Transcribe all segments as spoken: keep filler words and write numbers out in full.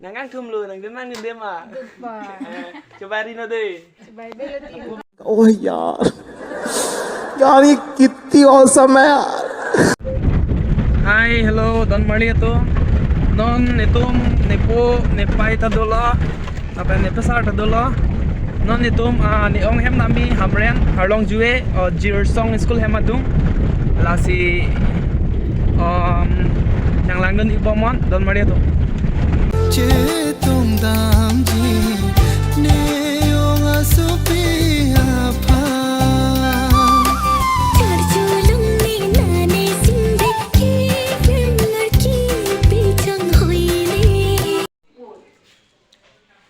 Nang kangthum lo, nangdun nangdun ma? Dun pa. Eh, choba ri non dei. Choba ri non dei. Oh yaar, yaar ye kitni awesome hai yaar. Hi, hello, don marli atum. Non netum nepo nepei ta dolo, lapen nepesar ta dolo. Non netum, ah, ne-ong hem nami Hamren, Harlong Jue, oh, Jirsong School hem adung. Lasi, um, nanglangdun-ik bomnon, don marli atum. Chetong damji ne-ong asopi aphan. Charchulong ne nane singde kevem larki pechang hoile.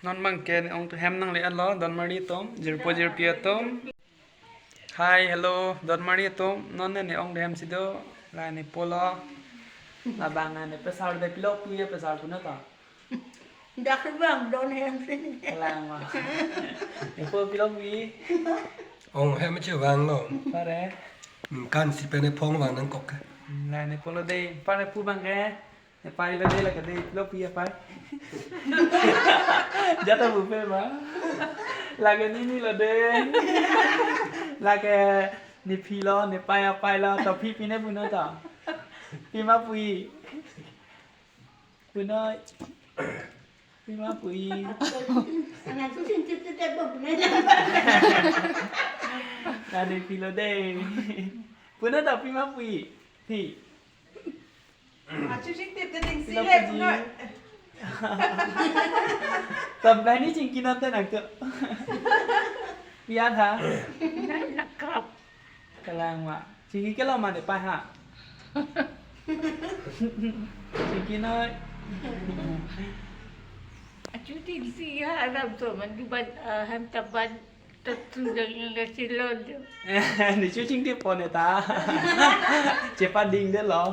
Non bangke ne-ong atum hem nangle-etlo, don marli atum, jirpo jirpi atum. Hi, hello, don marli atum, non ne ne-ong ahem si do, la nepo lo, labang nepesar de, pilo pu apesar pu nata. Dak bang don hem si. Kalang ma. Nepo pilo pu. Ong hem chevanglo. Pare. Ningkan isi pen ephong vang nangkok ke. La nepo lo dei, pare pu bangke. Nepei lo dei, lake dei, pilo pu apei. Jata bupe ma. Lake nini lo dei. Lake nephi lo, nepei apei lo, to phi pine pu nata. Pima pu. Pu non. Pima pu. Anak tu sinti tu tebo pu nata. Lake nephi lo dei. Pu nata pima pu. Phi. Achu chingtip te ding si le pu non. Tam kani chingki non te nangtum. Pia tha. Nang nakrap. Kalang ma. Chingki ke lo ma nepei ha. Chingki non. Achu tin si ha aram to man duban, ah, ham taban. Tatu dang nang kachilon tu. Ne chu chingtip pon eta. Chepa ding de lo.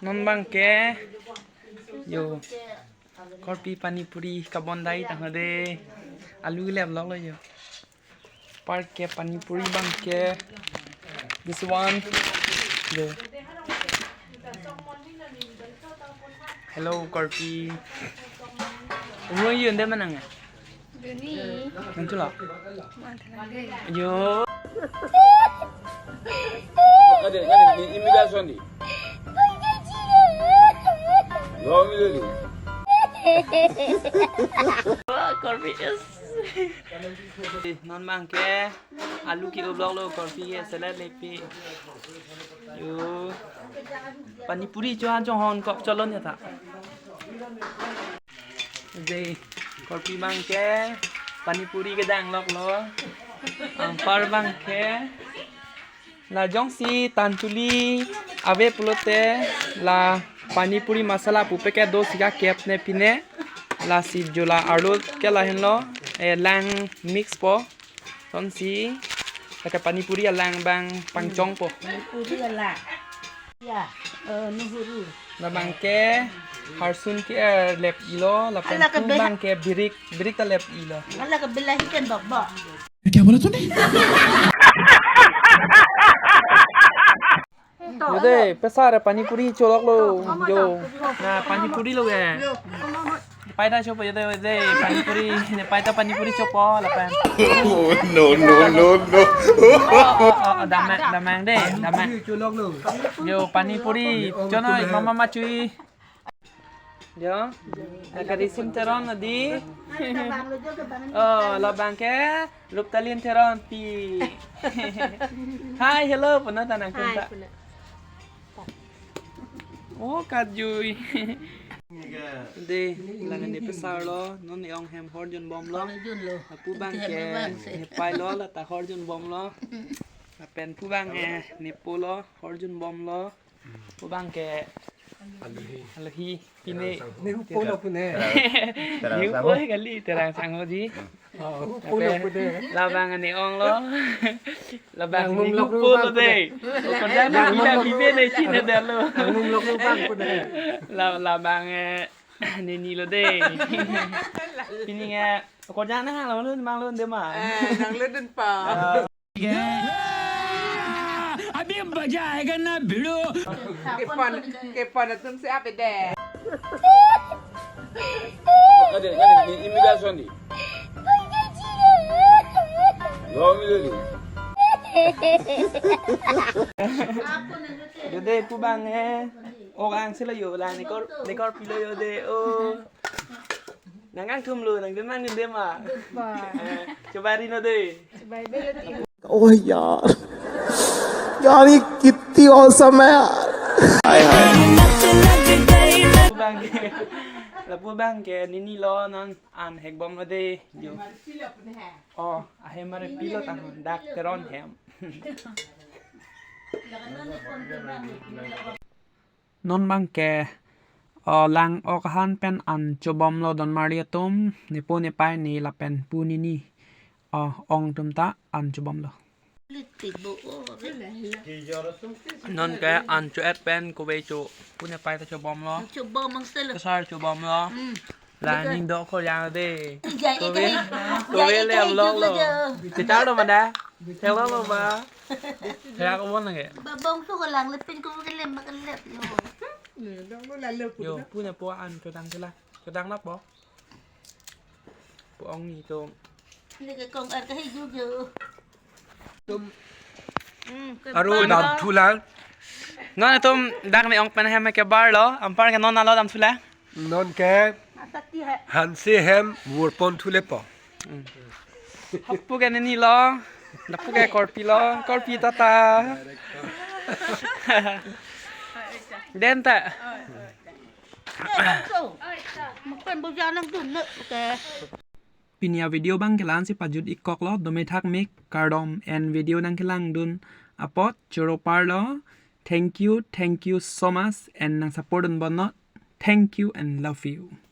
Non bangke. Yo. Korpi pani puri kabon dai tang de. Alu lep lok lo yo. Park ke pani puri bangke. This one. Yo. Hello, Korpi. Umroi yun de manang ya? Duni. Nang chulak? Mantha lagi. Yo. Ada, ada, ini, ini dah Sandi. Lo ini lagi. Wah, Korpi is. Non bangke alu ke-o lok lo, Korpi ke salad lepi. Yo. Pani puri cho han chonghon kok cholon ya ta. Dei, Korpi bangke pani puri kedang lok lo. Anpar bangke. La jongsi tan chuli ave pulote la pani puri masala pu packet do sika kep ne pine. Lasi jo la arlo ke lahenlo, eh, lang mix po. Tonsi, lake pani puri alang bang pangchongpo. Pani puri alang. Ya, eh, nuhuru. Labangke harsun ke, eh, lep-ilo, lapen ala ke pu bela- bangke birik, birik ta lep-ilo. Ala ke belahi ken bok bok. Kya bola tune? Yo dei, pesar pani puri cholok lo. Yo. Na pani puri lo ke. Nepei ta chopo yo dei, yo dei, pani puri, nepei ta pani puri chopo lapen. Oh, no, no, no, no. Oh, oh, oh, oh, damnang, damnang dei, damnang. Yo, pani puri, chonoi, mama ma chui. Yo, akari sim Teron adi. Oh, labangke Ruptalin Teronpi. Hi, hello, puna tanang. Hi, puna. Oh, kajui. Dei, lang nepesar lo, non ne-ong hem horjun bomlo. Horjun lo. Pu bangke nepei lo, lata horjun bomlo. Lapen pu bang, eh, nepo lo, horjun bomlo. Pu bangke alohi. Alohi, pine. Terang sangho. Ne hupo lo pune. Terang, terang sangho. Ne hupo kali, Terang sangho ji. Oh, hupo lo pune. Labang ne-ong lo. Labang ne hupo lo dei. Pune. Okorda ne pila bibe ne chin ada lo. Nang mum lok lo bang pune. La, labang, eh, nini lo dei. Pini nge, okorda na lo, lo mang lo de ma. Eh, nang lo dun pa. Ah. अभी मजा आएगा ना भिड़ो। Kepon, kepon atum si api de. Kade, kade, ni imigrasyon di. Lo milo di. Yo de pu bang eh. Orang sila yo la nekor nekor pilo yo de o. Nang ang thum lo nang dem nang dem ma. Coba rino de. ओह यार, यार ये कितनी औसम है यार। Pu bang ke. La pu bang ke nini lo non an hek bom lo de. Yo. Oh, ahem mare pilo tang dak teron hem. Non bang ke o lang ok han pen an chobom lo don marli atum nepo nepai ne lapen pu nini o ong tum ta an chobom lo. Non ke an cho et pen kove cho pu nepai ta chobom lo. Chobom mang selo. Kesar chobom lo. La ning do ko yang de. Jai Kove jai. kove le vlog lo. Chetar lo mana? Hello lo ma. Hello ko bon lagi. Babong tu ko lang lepin ko ke lem makan lep yo. Yo pu nepo an chodang sila. Chodang lap bo. Pu ong ni to. Ni ke kong ar ka hi ju ju. Aru dam thulang. Non atum dak ne ong pen hem ke bar lo. Ampar ke non alo dam thule. Non ke hanse hem wurpon thule po. Hapu ke nini lo. Lapu ke korpi lo. Korpi tata. Den ta. Makan bo janang tu ne ke. Pini a video bang kelan si pajut ik kok lo, dome thak mek kardom and video nang kelang dun apot choro par lo. Thank you, thank you so much and nang support dun bon not. Thank you and love you.